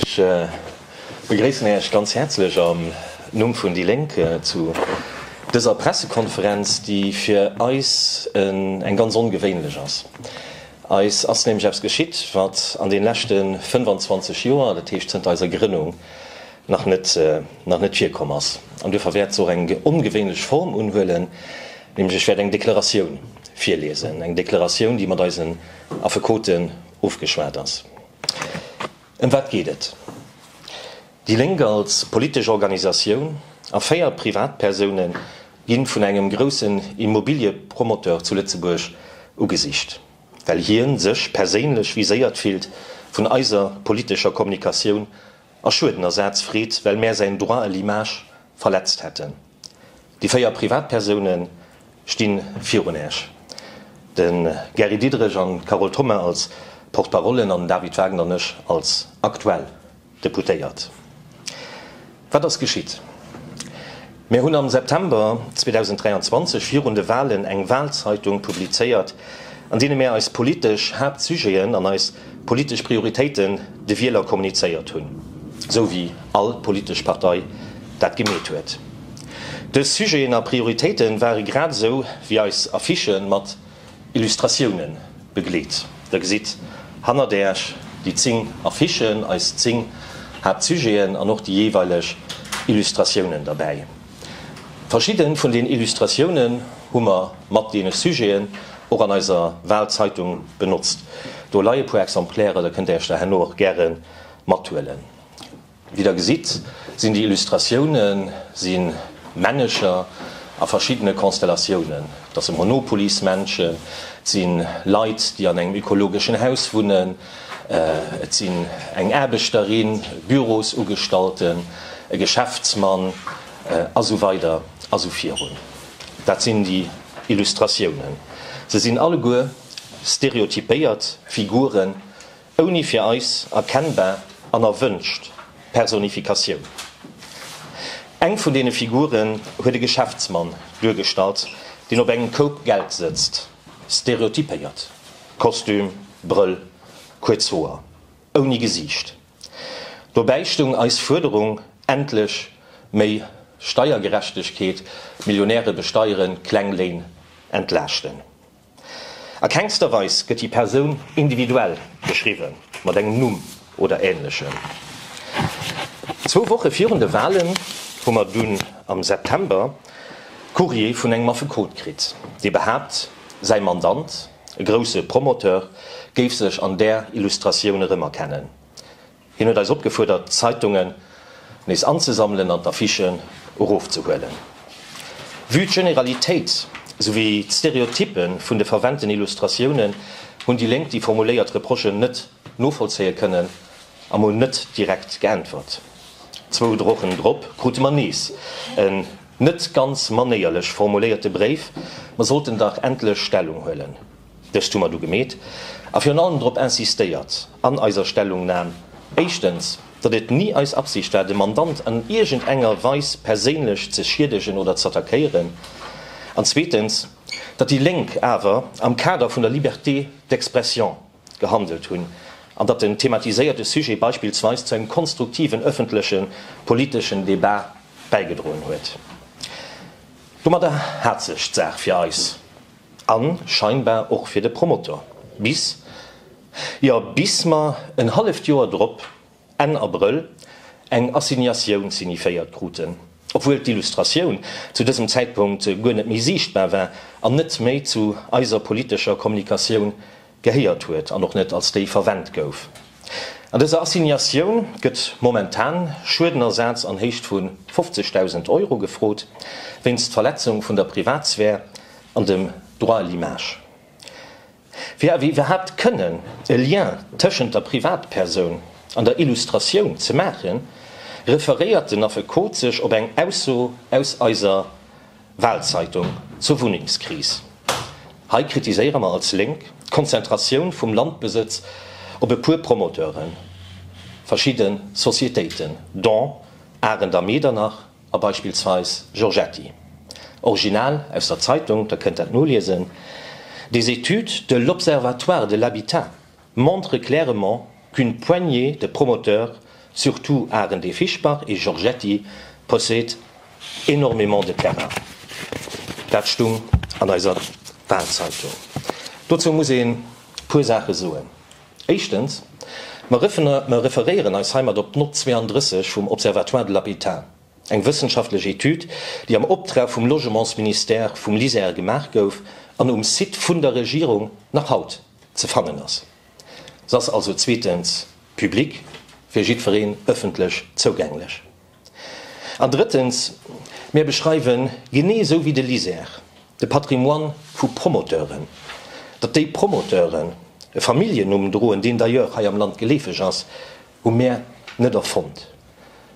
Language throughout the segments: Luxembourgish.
Ech begréissen Äech ganz häerzlech am Numm vun déi Lénk zu dëser Pressekonferenz, déi fir eis eng ganz ongewéinlech ass. Eis ass nämlech eppes geschitt, wat an den leschte 25 Joer, dat heescht zënter eiser Grënnung, nach net nach net virkomm ass. An duerfir wäert se och eng ongewéinlech Form unhuelen, nämlech ech wäert eng Deklaratioun virliesen, eng Deklaratioun, déi mat eisen Affekoten ofgeschwat ass. Ëm wat geet et? Déi Lénk als politesch Organisatioun a 4 Privatpersoune gi vun engem groussen Immobiliepromoteur zu Lëtzebuerg ugesicht, well hien sech perséinlech viséiert fillt vun eiser politescher Kommunikatioun a Schuedenersaz freet, well mär säin Droit à l'image verletzt hätten. Déi 4 Privatpersoune sti virun Äech, de Gary Diderich an d'Carole Thoma als Porte-parollen an den David Wagner an ech als aktuell Deputéiert. Wat ass geschitt? Mir hunn am September 2023 virun de Walen eng Walzeitung publizéiert, an deene mär eis politesch Haaptsujeten an eis politesch Prioritéiten de Wieler kommunizéiert hunn, sou wéi all politesch Partei dat gemeet huet. Dës Sujeten a Prioritéite ware grad esou wéi eis Affichë mat Illustratioune begleet. Der gesitt hannert Äech déi 10 Affichen, eis 10 Haaptsujeten an och déi jeeweileg Illustratiounen derbäi. Verschidde vun den Illustratiounen hu mer mat deene Sujeten och an eiser Walzeitung benotzt. Do leie puer Exemplaire, da kënnt Der Iech der herno och gäre mathuelen. Wéi der gesitt, sinn déi Illustratioune si Männecher a verschiddene Konstellatiounen. Et ass e Monopolismännchen, et si Leit, déi an engem ökologeschen Haus wunnen, et sinn eng Aarbechterin, e Bürosugestallten, e Geschäftsmann a sou weider a sou virun. Dat sinn déi Illustratiounen. Se sinn alleguer stereotypéiert Figuren, Ouni fir eis erkennbar an erwënscht Personifikatioun. Eng vun deene Figuren huet e Geschäftsmann duergestallt, deen op engem Koup Geld sëtzt, stereotypéiert, Kostüm, Brëll, kuerz Hoer, ouni Gesiicht. Dobäi stoung eis Fuerderung, endlech méi Steiergerechtegkeet, Millionäre besteieren, kleng Léin entlaaschten. A kengster Weis gëtt déi Persoun individuell beschriwwen, mat engem Numm oder Änlechem. Zwou Woche virun de Walen hu mer dunn am September Courrier vun engem Affekot kritt, dee behaapt, säi Mandant, e grousse Promoteur, géif sech an där Illustratioun erëmerkennen. Hien huet eis opgefuerdert, d'Zeitungen nees anzesammelen an d'Affichen erofzehuelen. Vue d'Generalitéit souwéi d'Stereotyppe vun de verwennten Illustratiounen hunn déi Lénk déi formuléiert Reprochen net novollzéie kënnen a mol net direkt geäntwert. Zwou Wochen drop krute mer nees en net ganz manéierlech formuléierte Bréif, mer sollten dach endlech Stellung huelen. Dëst hu mer du gemeet a virun allem drop insistéiert an eiser Stellungnam, éischtens, datt et ni eis Absicht war, de Mandant an iergend enger Weis perséinlech ze schiedegen oder z'attackéieren, an zweetens, datt déi Lénk awer am Kader vun der Liberté d'expression gehandelt hunn an datt den thematiséierte Sujet beispillsweis zu engem konstruktiven ëffentleche politeschen Debat bäigedroen huet. Domadder hat sech d'Saach fir eis. An scheinbar och fir de Promoteur. Bis, jo bis mer en halleft Joer drop, Enn Abrëll, eng Assignatioun signiféiert kruten, obwuel d'Illustratioun zu dësem Zäitpunkt guer net méi siichtbar war an net méi zu eiser politescher Kommunikatioun gehéiert huet an och net als déi verwennt gouf. An dëser Assignatioun gëtt momentan Schuedenersaz an Héicht vu 50.000 Euro gefrot, wéinst Verletzung vun der Privatsphär an dem Droit à l'image. Fir awer iwwerhaapt kënnen e Lien tëschent der Privatpersoun an der Illustratioun ze maachen, referéiert den Affekot sech op eng Ausso aus eiser Wahlzeitung zur Wunnengskris. Hei kritiséiere mer als Lénk d'Konzentratioun vum Landbesëtz op e puer Promoteuren, verschidde Societéiten, dont Arendt a Medernach a beispillsweis Giorgetti. Original aus der Zeitung, der kënnt dat noliesen, Des études de l'Observatoire de l'habitat montrent clairement qu'une poignée de promoteurs. Surtout Arendt et Fischbach et Giorgetti possèdent énormément de terrain. Dat stung an eiser Wahlzeitung. Dozou muss een puer Saache soen. Éischtens, mer referéieren eis heimat op d'Nott 32 vum Observatoire de l'habitat, eng wëssenschaftlech Etüd, déi am Optrag vum Logementsministère vum LISER gemaach gouf an um Site vun der Regierung nach haut ze fannen ass. Se ass also zweetens public, fir jiddwereen ëffentlech zougänglech. An drëttens, mir beschreiwen, genee esou wéi de LISER, de Patrimoine vu Promoteuren. Datt déi Promoteuren e Familljennumm droen, deen d'ailleurs hei am Land geleefeg ass, hu mär net erfonnt.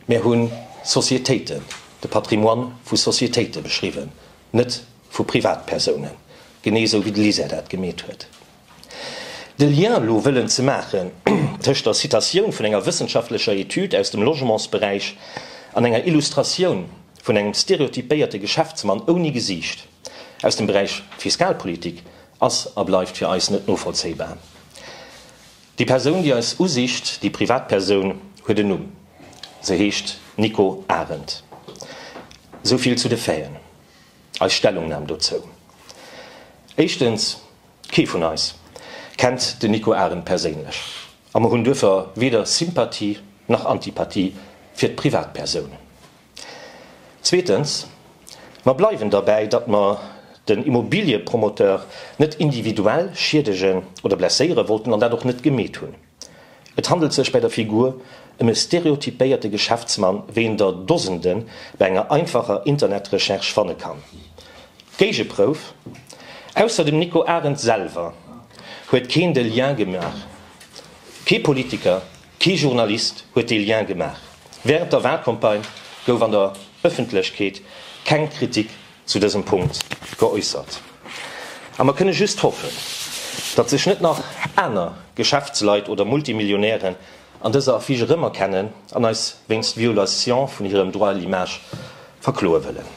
Mär hu Societéiten, de Patrimoine vu Societéite beschriwwen, net vu Privatpersounen, genee esou wéi de LISER dat gemeet huet. De Lien elo wëllen ze maachen tëscht der Citatioun vun enger wëssenschaftlecher Etüd aus dem Logementsberäich an enger Illustratioun vun engem stereotypéierte Geschäftsmann ouni Gesiicht aus dem Beräich Fiskalpolitik ass a bleift fir eis net novollzéibar. Déi Persoun, déi eis usicht, déi Privatpersoun, huet en Numm, se heescht Nico Arendt. Esou vill zu de Faiten. Eis Stellungnam dozou, Éischtens, Kee vun eis kennt den Nico Arendt perséinlech a mer hunn duerfir weder Sympathie nach Antipathie fir d'Privatpersoun. Zweetens, mer bleiwen derbäi, datt mer den Immobiliepromoteur net individuell schiedegen oder blesséiere wollten an dat och net gemeet hunn. Et handelt sech bäi der Figur ëm e stereotypéierte Geschäftsmann, wéi een der Dosende bei enger einfacher Internetrecherche fanne kann. Géigeprouf, Ausser dem Nico Arendt selwer huet keen de Lien gemaach. Kee Politiker, kee Journalist huet dee Lien gemaach. Wärend der Walcampagne gouf an der Ëffentlechkeet keng Kritik zu dësem Punkt geäussert. A mer kënne just hoffen, datt sech net nach aner Geschäftsleit oder Multimillionären an dëser Affiche erëmerkennen an eis wéinst Violation vun hirem Droit à l'image verkloe wëllen.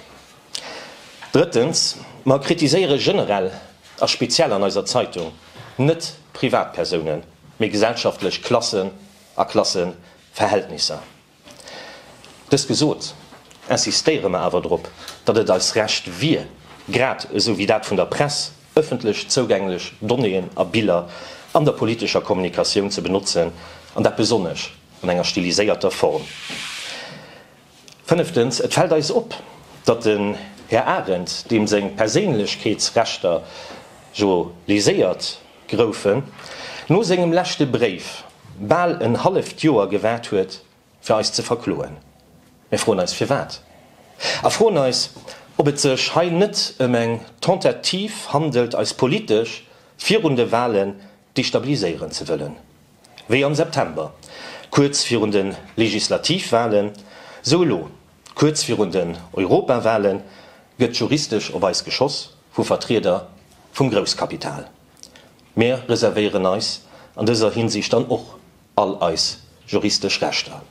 Drëttens, mer kritiséiere generell a speziell an eiser Zeitung net Privatpersounen, mee gesellschaftlech Klassen a Klasseverhältnisser. Dëst gesot, insistéiere mer awer drop, datt et eis Recht wier, grad esou wéi dat vun der Press, ëffentlech zougänglech Donnéeën a Biller an der politescher Kommunikatioun ze benotzen, an dat besonnesch an enger stiliséierter Form. Fënneftens, et fält eis op, datt den Här Arendt, deem seng Perséinlechkeetsrechter jo léséiert groufen, no sengem leschte Bréif bal en halleft Joer gewaart huet, fir eis ze verkloen. Mir froen eis firwat a froen eis, ob et sech hei net ëm eng Tentative handelt, eis politesch virun de Wahlen destabiliséieren ze wëllen. Wéi am September, kuerz virun de Legislativwahlen, sou elo, kuerz virun den Europawahlen, gëtt juristesch op eis geschoss vu Vertrieder vum Grousskapital. Mir reservéieren eis an dëser Hinsicht dann och all eis juristesch Rechter.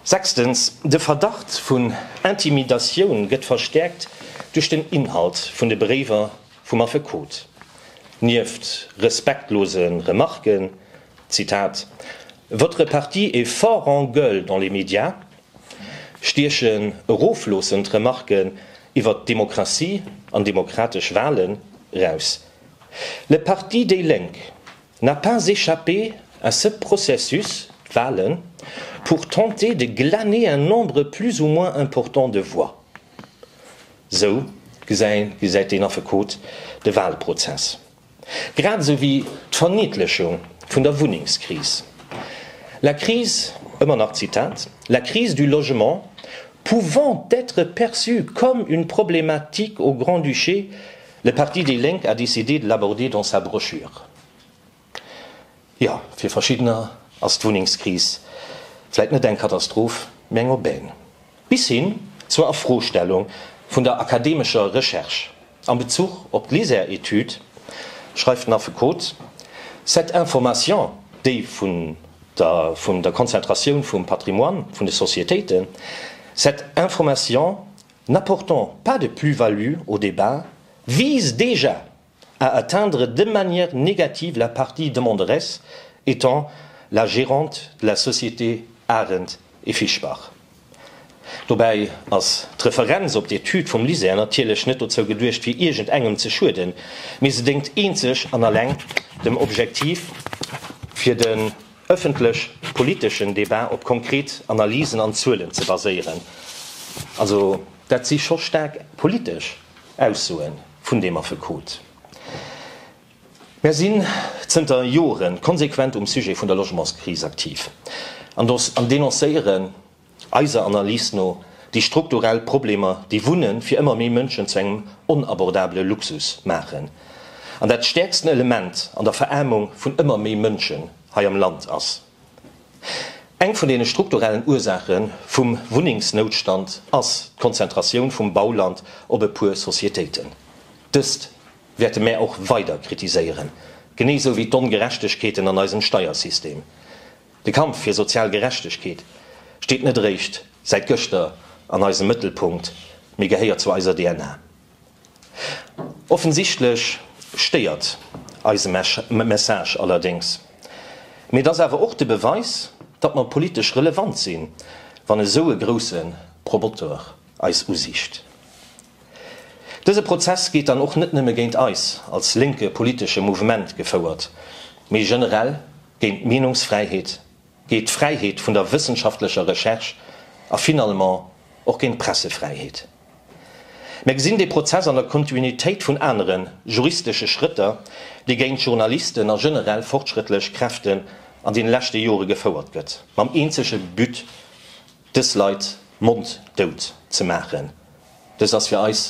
Sechstens, de Verdacht vun Intimidatioun gëtt verstäerkt duerch den Inhalt vun de Bréiwer vum Affekot. Nieft respektlose Remarken, Zitat, Votre parti est fort en gueule dans les médias, stiechen erofloossend Remarken iwwert d'Demokratie an demokratesch Walen raus. Le parti déi Lénk n'a pas échappé à ce processus, d'Wahlen, pour tenter de glaner un nombre plus ou moins important de voix. Sou gesäit deen Affekot de Wahlprozess. Grad esou wéi d'Verniedlechung vun der Wunnengskris. La crise, ëmmer nach Zitat, la crise du logement pouvant être perçue comme une problématique au Grand-Duché, le Parti déi Lénk a décidé de l'aborder dans sa brochure. Jo, fir verschiddener ass d'Wunnengskris vläit net eng Katastroph, mee eng Aubaine. Bis hin zur Afrostellung vun der akademescher Recherche. Am Bezuch op d'LISER-Etüd schreift den Affekot, Cette information, déi vun der vun der Konzentratioun vum Patrimoine vun de Sociétéiten, cette information n'apportant pas de plus-value au débat, vise déjà à atteindre de manière négative la partie demanderesse, étant la gérante de la société Arendt et Fischbach. Dobäi ass d'Referenz op d'Etüd vum LISER natierlech net dozou geduecht fir iergend engem ze schueden, mee se déngt eenzeg an alleng dem Objektiv fir den ëffentlech-politeschen Debat op konkret Analysen an Zuelen ze baséieren. Also dat si scho staark politesch Aussoe vun deem Affekot. Mär sinn zënter Jore konsequent um Sujet vun der Logementskris aktiv an denoncéieren eiser Analys no déi strukturell Problemer, déi Wunne fir ëmmer méi Mënschen zu engem onabordabele Luxus maachen an dat stäerksten Element an der Veraarmung vun ëmmer méi Mënschen hei am Land ass. Eng vun deene strukturellen Ursaache vum Wunnengsnoutstand ass d'Konzentratioun vum Bauland op e puer Societéiten. Dëst wäerte mär och weider kritiséieren, genee sou wéi d'Ongerechtegkeeten an eisem Steiersystem. De Kampf fir sozial Gerechtegkeet steet net eréischt säit gëschter an eisem Mëttelpunkt, mee gehéiert zu eiser DNA. Offensichtlech stéiert eise Message allerdéngs. Mee et ass awer och de Beweis, datt mer politesch relevant sinn, wann esou e grousse Promoteur eis usicht. Dëse Prozess geet dann och net nëmme géint eis als lénke politesche Mouvement gefouert, mee generell géint d'Meenungsfräiheet, géint d'Fräiheet vun der wëssenschaftlecher Recherche a finalement och géint d'Pressefräiheet. Mär gesinn dee Prozess an der Kontinuitéit vun anere juristesche Schrëtter, déi géint Journalisten a generell fortschrëttlech Kräften an deene leschte Jore gefouert gëtt, mam eenzege But, dës Leit monddout ze maachen. Dëst ass fir eis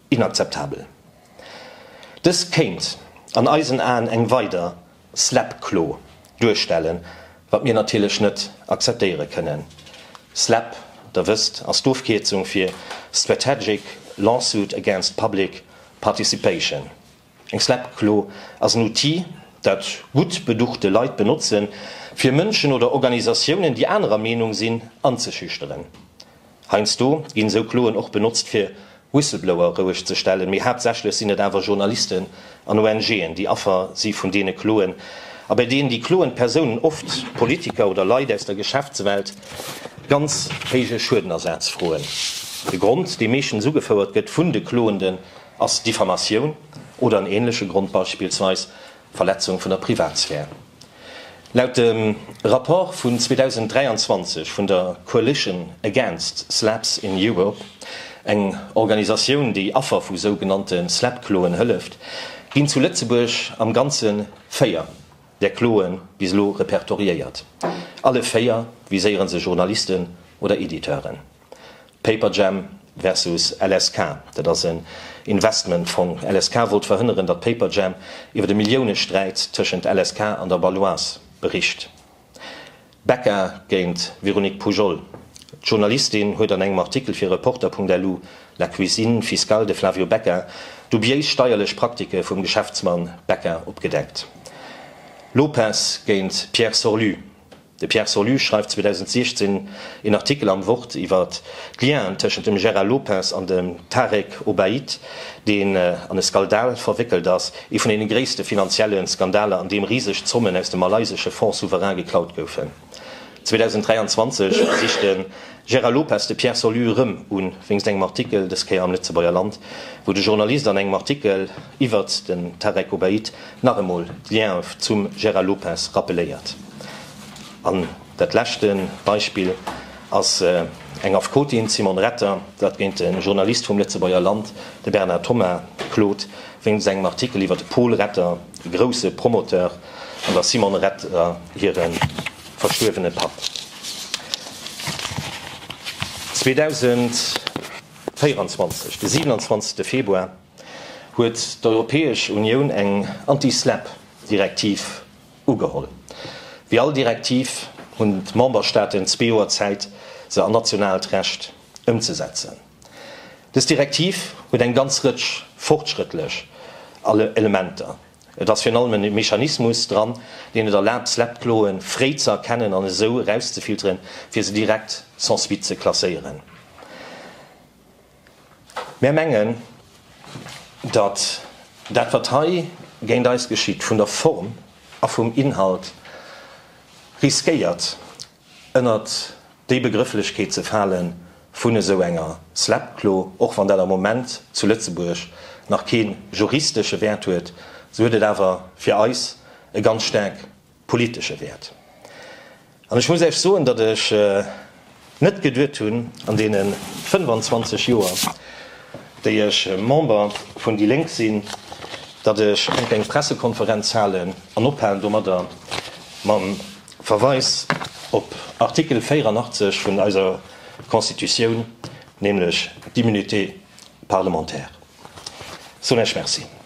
inakzeptabel. Dës kéint an eisen Aen eng weider SLAPP-Klo duerstellen, wat mir natierlech net akzeptéiere kënnen. SLAPP, der wësst, ass d'Ofkierzung fir Strategic Lawsuit Against Public Participation. Eng SLAPP-Klo ass en Outil, dat gutt beduchte Leit benotzen, fir Mënschen oder Organisatiounen, déi anerer Meenung sinn, anzeschüchteren. Heiansdo ginn esou Kloen och benotzt, fir Whistleblower roueg ze stellen, mee haaptsächlech sinn et awer Journalisten an ONGen, déi Affer si vun deene Kloen a bei deenen déi kloend Persounen, oft Politiker oder Leit aus der Geschäftswelt, ganz héije Schuedenersaz froen. De Grond, dee meeschtens ugefouert gëtt vun de Kloenden, ass Diffamatioun oder en änleche Grond, beispillsweis Verletzung vun der Privatsphär. Laut dem Rapport vun 2023 vun der Coalition Against SLAPPs in Europe, eng Organisatioun, déi Affer vu sougenannte SLAPP-Kloen hëlleft, ginn zu Lëtzebuerg am Ganze 4 där Kloe bis elo repertoriéiert. Alle 4 viséiere se Journalisten oder Editeuren. Paperjam versus LSK, dat ass en Investmentfong. LSK wollt verhënneren, datt Paperjam iwwer e Milliounesträit tëschent LSK an der Baloise bericht. Becca géint Véronique Poujol, D'Journalistin huet an engem Artikel fir Reporter.lu La cuisine fiscale de Flavio Becca dubiéis steierlech Praktike vum Geschäftsmann Becca opgedeckt. Lopez géint Pierre Sorlu, De Pierre Sorlu schreift 2016 een Artikel am Wort iwwer d'Lienen tëschent dem Gérard Lopez an dem Tarek Obaid, deen an e Skaldal verwéckelt ass, ee vun deene gréisste finanzielle Skandaler, an deem riseg Zommen aus dem malaysesche Fonds souverain geklaut goufen. 2023 sicht de Gérard Lopez de Pierre Sorlu erëm un, wéinst engem Artikel, dës Kéier am Lëtzebuerger Land, wou de Journalist an engem Artikel iwwert den Tarek Obaid nach emol d'Lienen zum Gérard Lopez rappeléiert. An dat leschte Beispill ass eng Affekotin, d'Simone Retter, dat géint de Journalist vum Lëtzebuerger Land, de Bernard Thomas, klot, wéinst engem Artikel iwwer de Paul Retter, e grousse Promoteur, an der Simone Retter hire verstuerwene Papp. 2024, de 27. Februar, huet d'Europäesch Unioun eng Anti-SLAPP-Direktiv Ugeholl. Wéi all Direktiv hunn d'Memberstaaten zwee Joer Zäit, se an nationaalt Recht ëmzesetzen. Dës Direktiv huet eng ganz Rëtsch fortschrëttlech Elementer. Et ass virun allem e Mechanismus dran, deen et erlaabt, SLAPP-Kloe fréi ze erkennen an esou erauszefilteren, fir se direkt sans suite ze klasséieren. Mär mengen, datt dat, wat hei géint eis geschitt, vun der Form a vum Inhalt. Riskéiert ënnert déi Begrëfflechkeet ze fale vun esou enger SLAPP-Klo. Och wann dat am Moment zu Lëtzebuerg nach kee juristesche Wäert huet, esou huet et awer fir eis e ganz staark politesche Wäert. An ech muss Iech soen, datt ech net geduet hunn an deene 25 Joer, déi ech Member vun déi Lénk sinn, datt ech enk eng Pressekonferenz halen an ophalen domadder mam Verweis op Artikel 84 vun eiser Constitutioun, nämlech d'Immunité parlementaire. Soen Iech Merci.